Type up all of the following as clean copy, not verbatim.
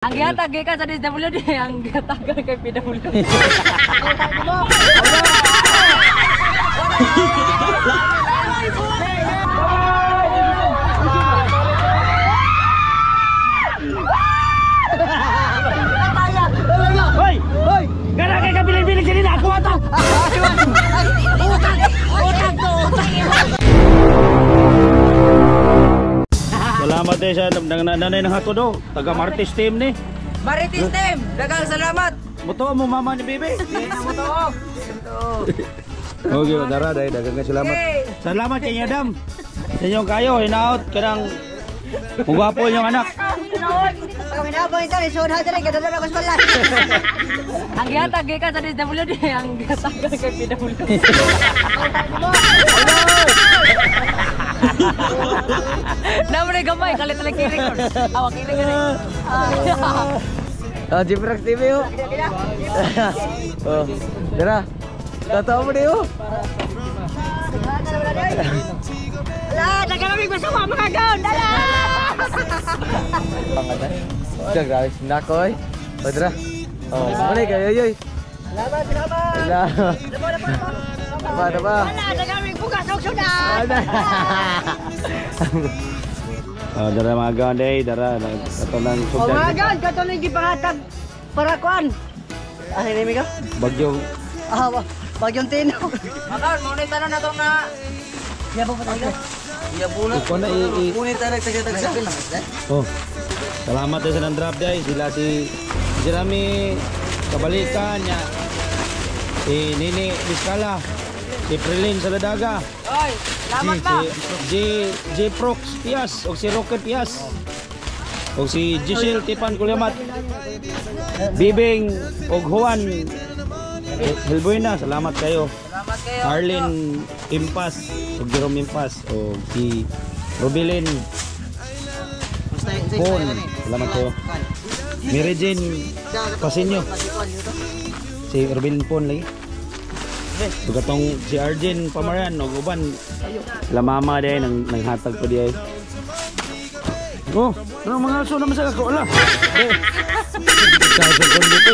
Ang gihatag gikan sa DSWD, ang gihatagan kay PWD. Hoy! Hoy! Gara kay kabilin-bilin kanina ako ata. Utang! Utang to! Utang! Salamat eh sa nanay ng hatod do. Taga Martis team ni. Marites team, daghang salamat. Muto mo mama ni Bibi. Muto. Okay, dara dai daghang salamat. Salamat kay Adam. Sa inyong kayo hinaot kanang mugwapo inyong anak. Kami na po ito, isuod ha dali, kadala na ko sa balay. Ang gihatag gikan sa DSWD, ang gihatagan kay PWD. Naman ay gamay, kalit lang kiri ko. Awa kiri kiri. Oh, Jibrax TV oh. Oh, dara. Totoo mo di oh. Ala, nagkalamig masama mga gaon. Dala! Pangatan. Siya grabe nako oy. Oh, dara. Oh, muna kayo yoy. Salamat, salamat. Salamat. Taba, taba. Ala, nagkalamig bugas og sudan. Oh, dara mga gaon day, dara ato nang O mga sugdan. gaon, kato nang gipangatag para kuan. Ah, hindi ka? Bagyo. Ah, bagyong tino. Makaon, mo ni tanan natong na. Iya po talaga. Ikaw na i Punit tayo nagtagsa-tagsa. Oh. Salamat eh sa nang drop day. Sila si Jeremy Kabalikan niya. Si Nini Vizcala. Si Prilin Saladaga. Oy, salamat ba. Si G G Prox Pias o si Rocket Pias. O si Giselle Tipan Kuliamat. Bibing og Juan Hilbuena, salamat kayo. Salamat kayo. Arlene Impas o Jerome Impas o si Rubilin Pon, salamat kayo. Mary Jane Pasinyo. Si Rubilin Pon lagi. Ug katong si Arjun Pamaran og uban sila mama day nang nanghatag pa di ay. Oh, ano mga aso naman sa ako ala. Sa kon dito.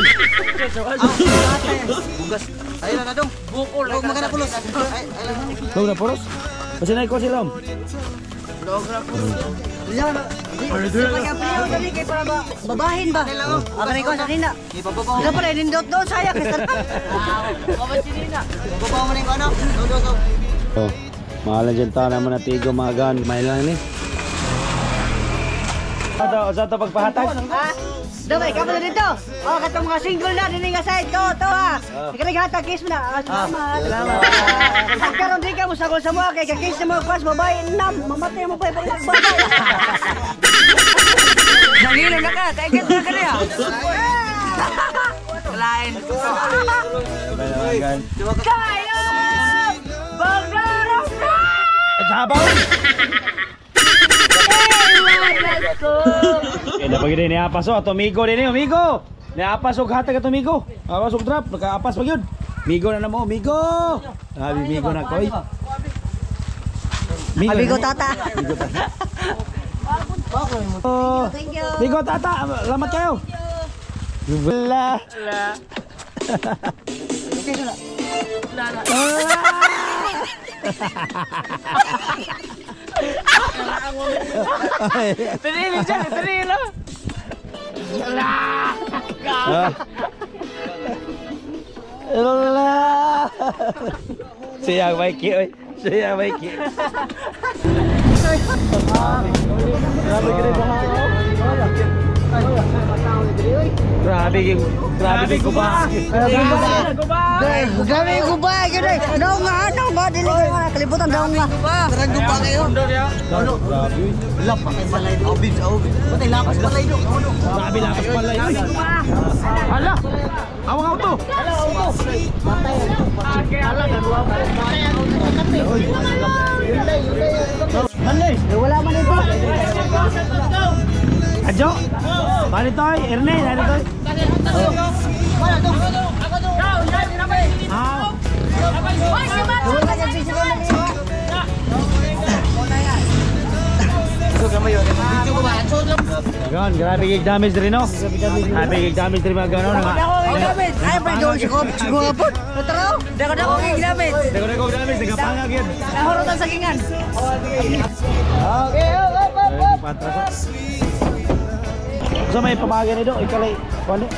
Bugas. Ayun na dong. Bukol. Huwag magana pulos. Ay, ay lang. Dong na pulos. Kasi na ko sila. Babahin ba? Ako rin ko sa nina. Ipababaw. Wala pala, nindot doon saya. Ipababaw mo na yung ano. Dong, dong, dong. Oh, mahalan dyan ta naman na tigo mga gan. May lang ni. Ato, sa to pagpahatag. Ha? Damay, kamo na dito. Oh, katong mga single na dinhi nga side ko to ha. Ikalighatag kiss mo na. Ah, salamat. Salamat. Karon di ka mo sagol sa mga kay kiss mo kwas babae nam mamatay mo pa pag babae. Nangilo na ka, kay na ka niya. Lain. Kayo! Bagdarong na! Sabaw. Eh, dapat gini niapas oh, ato migo din migo. Niapas og hatag ato migo. Apas og drop, nakaapas pa gyud. Migo na namo, migo. Sabi migo na koy. Migo, Amigo tata. Migo tata. Oh, Thank you. Migo tata, salamat kayo. Wala. Pinili dyan, pinili. Ah. Wala. Siya Mikey oy. Siya Mikey. Grabe yung grabe yung guba. Grabe yung guba gyud ay. Daw nga, daw nga dili ko nga kalibutan daw nga. Tarang guba kayo. Ano? Grabe. Lapas balay do. Oh, bibs, oh. Patay lapas balay do. Grabe lakas pala yun. Hala. Awang auto. Manlay. Wala man ito. Adjo. Balitoy, Erne, balitoy. Ah. Wala ka busy ko na. Ganon, grabe kay damage diri no. Grabe kay damage diri mga ganon. Ay, pa doon si Kop, siguro po. Totoo. Dako dako kay damage. Dako dako damage nagapangag yun. Nahurot ang sagingan. Okay, up, up, up. Patras. Sa may pamagay ni do, ikalay kuan di.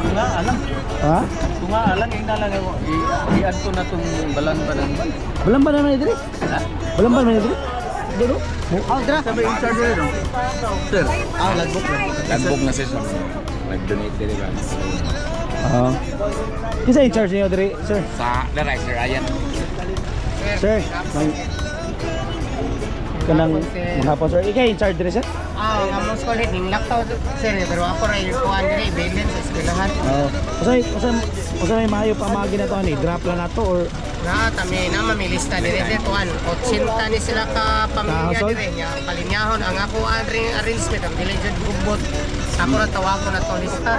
Tunga alang. Ha? Tunga alang ing nalang ako. I-add ko na tong balan-balan. Balamban naman ni diri. Balamban man ni diri. Dito. Oh, dra. Sabi in charge rin. Sir. Ah, lagbok na. Lagbok na sir. Nag-donate diri ba? Oo. Kinsa in charge niyo diri, sir? Sa dara sir Ayan. Sir, may kanang maghapon sir. Ikaw in charge diri sir? Ah, ang among school head ning laktaw sir, pero ako ra yung kuan diri balance sa eskwelahan. Oo. Usa may maayo pamagi na to ani, drop lang nato or Na kami na mamilista diri sir kuan 80 ni sila ka pamilya diri nya palinyahon ang ako arrangement ang dili jud gubot. Ako ra tawagon na to lista.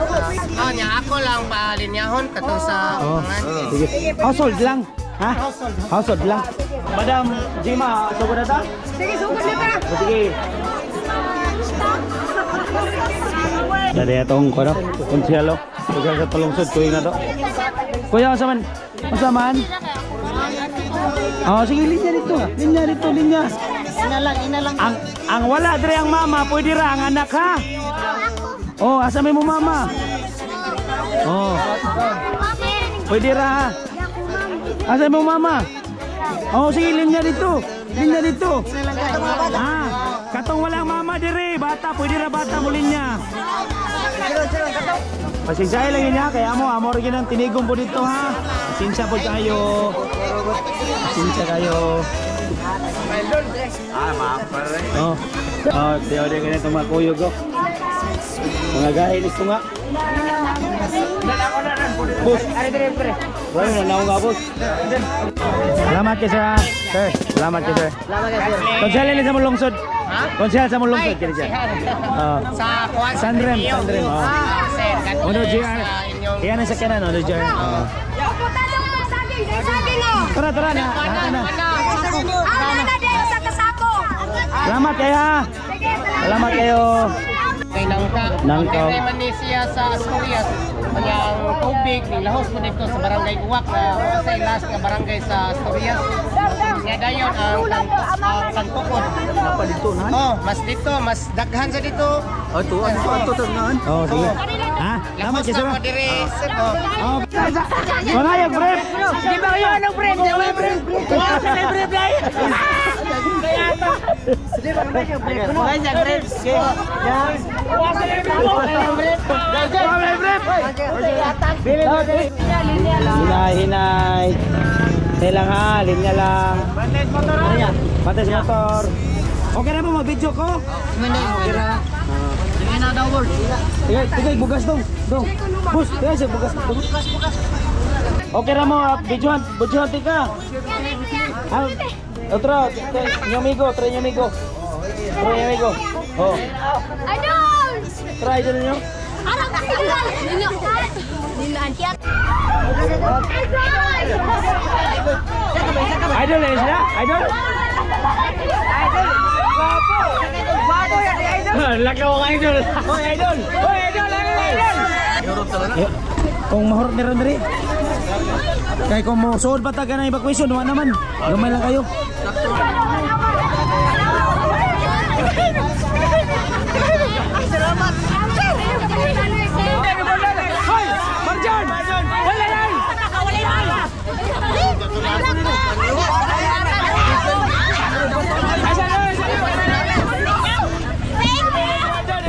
Ah, nya ako lang palinyahon katong sa mga Sige. Household lang. Ha? Household lang. Madam Jima, sugod na ta? Sige, sugod na ta. Sige. Dali atong kuno, konsehalo. Kuya sa palungsod kuya na to. Kuya asa man? Asa man? Oh, sige linya dito. Linya dito, linya. Ina lang, ina lang. Ang wala dire ang mama, pwede ra ang anak ha. Oh, asa may mo mama? Oh. Pwede ra ha. Asa mo mama? Oh, sige linya dito. Linya dito. Ah, katong walang mama dire, bata, pwede ra bata mo linya. Pasensya lang yun ha, kaya amo, amo rin ang tinigong po dito ha. Pasensya po kayo. Pasensya kayo. Ah, maapar eh. Oh. Oh, tiyo din ganito mga kuyog ko. Mga gahi ni tunga. Boss. Wala na naong nga boss. Salamat kay sir. Ha. Sir, salamat kay sir. Salamat kay sir. Konsehal ni sa Mulungsod. Konsehal sa Mulungsod kini siya. Oh. Sa kuan sa Sandrem, Rio. Sandrem. Oh. Ah, sir, God Ono bless JR. sa inyong Iyan ang sakyanan, ono JR. Oh. Tara, tara na. Tara na. Salamat kayo ha. Salamat kayo. Kay Nangka. Nangka. Kay man ni siya sa Asturias. Kanyang tubig ning lahos mo dito sa barangay Uwak na sa last nga barangay sa Asturias. Nga dayon ang kantukod. Napa dito na. Oh, mas dito, mas daghan sa dito. Ato, ato, ato tanan. Oh, sige. Ha? Salamat Lahos kayo sir. na mo diri. Sir, oh. Oh. Wala yung brief. Di ba kayo anong brief? Di ba brief? Wala sa may brief dai. Hinay, hinay. Hinay lang ha, linya lang. Bantay motor ha. Bantay sa motor. Okay na mo mag-video ko? Okay na. Sige na daw, board. Tigay, tigay, bugas dong. Dong. Bus, tigay siya, bugas. Okay na mo, videohan, videohan tika. Ah, otro, nyo amigo, try nyo amigo. Try nyo amigo. Oh. Try dyan nyo. Idol eh sila? Idol? Idol! Lakaw ka idol! Hoy idol! Hoy idol! Idol! Idol! Kung mahurot ni Ron diri. Kay kung mo suod pa ta ka na evacuation, wa naman. Gamay lang kayo. Salamat. Hoy! Marjan! Wala lang! Asa na? Marjan,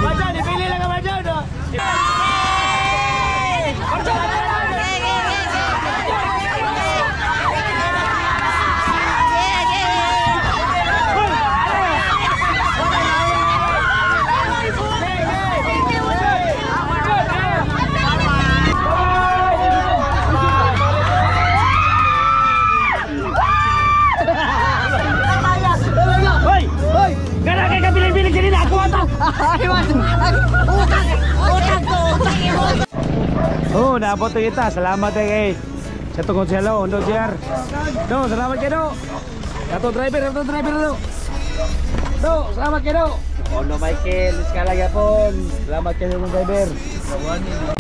Marjan, ipili lang ka Marjan. Marjan! Hoy! Hoy! Gara kay kabilin-bilin kanina ako ata. Utang! Utang ko! Utang! Oh, naabot na kita. Salamat eh kay sa tungkol siya lo, Ondo JR. Do, salamat kayo do. Ato driver do. Do, salamat kayo, Do. Ono Michael, Iskala gyapon. Salamat kayo mga driver.